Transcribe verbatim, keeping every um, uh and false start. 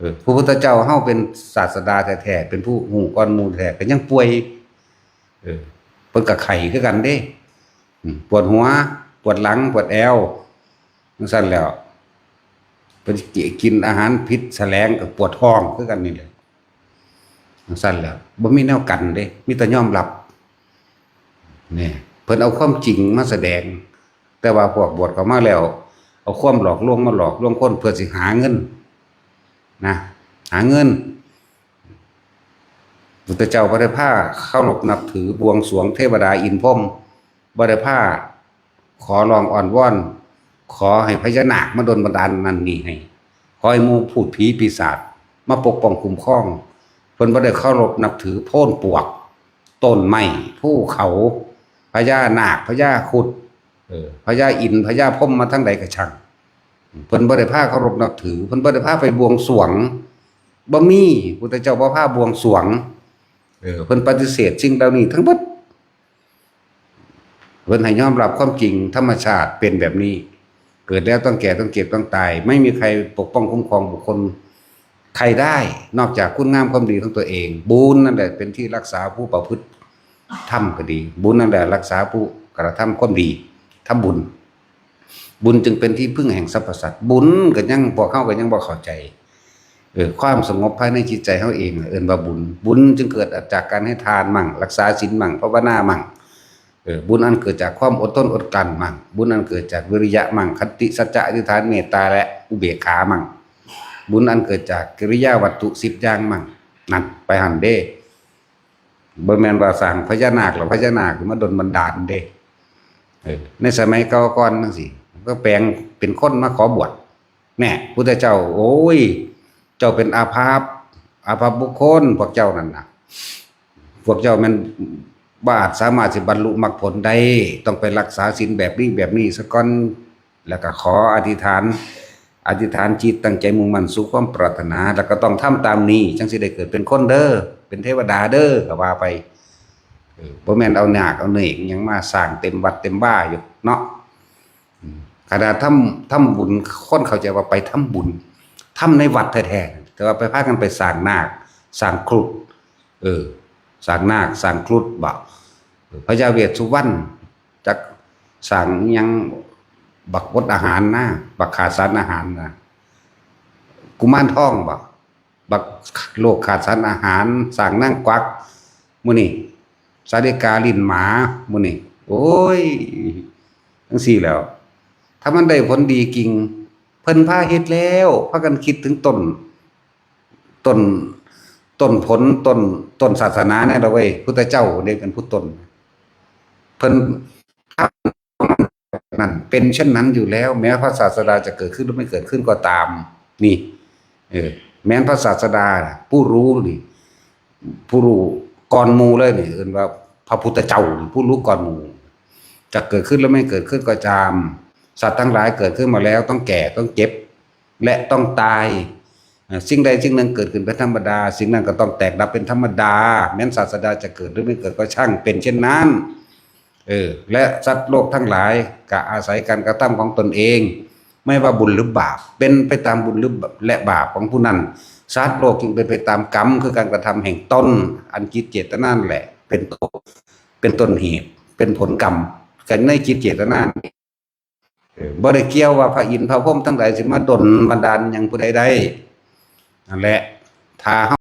เออ พระพุทธเจ้าเฮาเป็นศาสดาแท้ๆ เป็นผู้ฮู้ก่อนหมู่แท้ ก็ยังป่วย เออ เพิ่นก็ไข้คือกันเด้ อืม ปวดหัว ปวดหลัง ปวดแอว จั่งซั้นแหล้ว เพิ่นกินอาหารผิดแสลงก็ปวดท้องคือกันนี่แหละ จั่งซั้นแหล้ว บ่มีแนวกันเด้ มีแต่ยอมรับ นี่ เพิ่นเอาความจริงมาแสดง แต่ว่าพวกบวชเข้ามาแล้ว เอาความหลอกลวงมาหลอกลวงคนเพื่อสิหาเงิน นะ หาเงิน พุทธเจ้าบ่ได้พาเคารพนับถือบวงสรวงเทวดาอินทร์พรหม บ่ได้พาขอร้องอ้อนวอน ขอให้พญานาคมาดลบันดาลนั่นนี่ให้ ขอให้หมู่พูดผีปีศาจมาปกป้องคุ้มครอง เพิ่นบ่ได้เคารพนับถือโพนปวก ต้นไม้ ภูเขา พญานาค พญาครุฑ เออ พญาอินทร์ พญาพรหมมาทางใดก็ช่าง เพิ่นบ่ได้พาเคารพนับถือ เพิ่นบ่ได้พาไปบวงสรวง บ่มี พุทธเจ้าบ่พาบวงสรวง เออ เพิ่นปฏิเสธสิ่งเหล่านี้ทั้งหมด เพิ่นให้ยอมรับความจริง ธรรมชาติเป็นแบบนี้ เกิดแล้วต้องแก่ ต้องเจ็บ ต้องตาย ไม่มีใครปกป้องคุ้มครองบุคคลใครได้ นอกจากคุณงามความดีของตัวเอง บุญนั่นแหละเป็นที่รักษาผู้ประพฤติธรรมก็ดี บุญนั่นแหละรักษาผู้กระทำความดี ทำบุญ บุญจึงเป็นที่พึ่งแห่งสรรพสัตว์ บุญก็ยัง พวกเฮาก็ยังบ่เข้าใจ เออ ความสงบภายในจิตใจเฮาเองน่ะเอิ้นว่าบุญ บุญจึงเกิดจากการให้ทานมั่ง รักษาศีลมั่ง ภาวนามั่ง เออ บุญอันเกิดจากความอดทนอดกลั้นมั่ง บุญอันเกิดจากวิริยะมั่ง ขันติ สัจจะ อธิษฐาน เมตตา และอุเบกขามั่ง บุญอันเกิดจากกิริยาวัตถุสิบอย่างมั่ง นั่น ไปหั่นเด้ บ่แม่นว่าสร้างพญานาคแล้วพญานาคมาดลบันดาลเด้ เออ ในสมัยเก่าก่อนจั่งซี้ ก็แปลงเป็นคนมาขอบวช แน่ พุทธเจ้า โอ้ย เจ้าเป็นอาภัพ อาภัพบุคคล พวกเจ้านั่นน่ะ พวกเจ้าแม่นบ่อาจสามารถสิบรรลุมรรคผลได้ ต้องไปรักษาศีลแบบนี้แบบนี้ซะก่อน แล้วก็ขออธิษฐาน อธิษฐานจิตตั้งใจมุ่งมั่นสู่ความปรารถนา แล้วก็ต้องทำตามนี้ จั่งสิได้เกิดเป็นคนเด้อ เป็นเทวดาเด้อ ก็ว่าไป เออ บ่แม่นเอานาคเอาเนกอิหยังมาสร้างเต็มวัดเต็มว่าอยู่เนาะ อืม ขนาดทำ ทำบุญ คนเข้าใจว่าไปทำบุญ ทำในวัดแท้ๆ แต่ว่าไปพากันไปสร้างนาค สร้างครุฑ เออ สร้างนาค สร้างครุฑบ่ เออ พญาเวสสุวรรณ จักสร้างอิหยัง บักอดอาหารนะ บักขาดสารอาหารนะ กุมารทองบ่ บักโรคขาดสารอาหาร สร้างนางกวัก มื้อนี้ สาลิกาลิ้นหมา มื้อนี้ โอ้ย จั่งซี้แหล้ว ถ้ามันได้ผลดีจริง เพิ่นพาเฮ็ดแล้ว พากันคิดถึงต้น ต้น ต้นผล ต้น ต้นศาสนาแน่ละเว้ย พุทธเจ้าเด้เป็นผู้ต้น เพิ่น นั่น เป็นเช่นนั้นอยู่แล้ว แม้พระศาสดาจะเกิดขึ้นหรือไม่เกิดขึ้นก็ตาม นี่ เออ แม้นพระศาสดาน่ะ ผู้รู้นี่ ผู้รู้ก่อนหมู่เลยนี่ เอิ้นว่าพระพุทธเจ้านี่ ผู้รู้ก่อนหมู่ จะเกิดขึ้นหรือไม่เกิดขึ้นก็ตาม สัตว์ทั้งหลายเกิดขึ้นมาแล้วต้องแก่ ต้องเจ็บ และต้องตาย อ่า สิ่งใดสิ่งหนึ่งเกิดขึ้นเป็นธรรมดา สิ่งนั้นก็ต้องแตกดับเป็นธรรมดา แม้นศาสดาจะเกิดหรือไม่เกิดก็ช่างเป็นเช่นนั้น เออ และสัตว์โลกทั้งหลายก็อาศัยการกระทำของตนเอง ไม่ว่าบุญหรือบาป เป็นไปตามบุญหรือ และบาปของผู้นั้น สัตว์โลกจึงเป็นไปตามกรรม คือการกระทำแห่งตน อันจิตเจตนานั่นแหละ เป็นต้น เป็นต้นเหตุ เป็นผลกรรม กันในจิตเจตนา เออ บ่ได้เกี่ยวว่าพระอินทร์พระพรหมทั้งหลายสิมาดลบันดาลหยังผู้ใดได้ นั่นแหละ ถ้าเฮา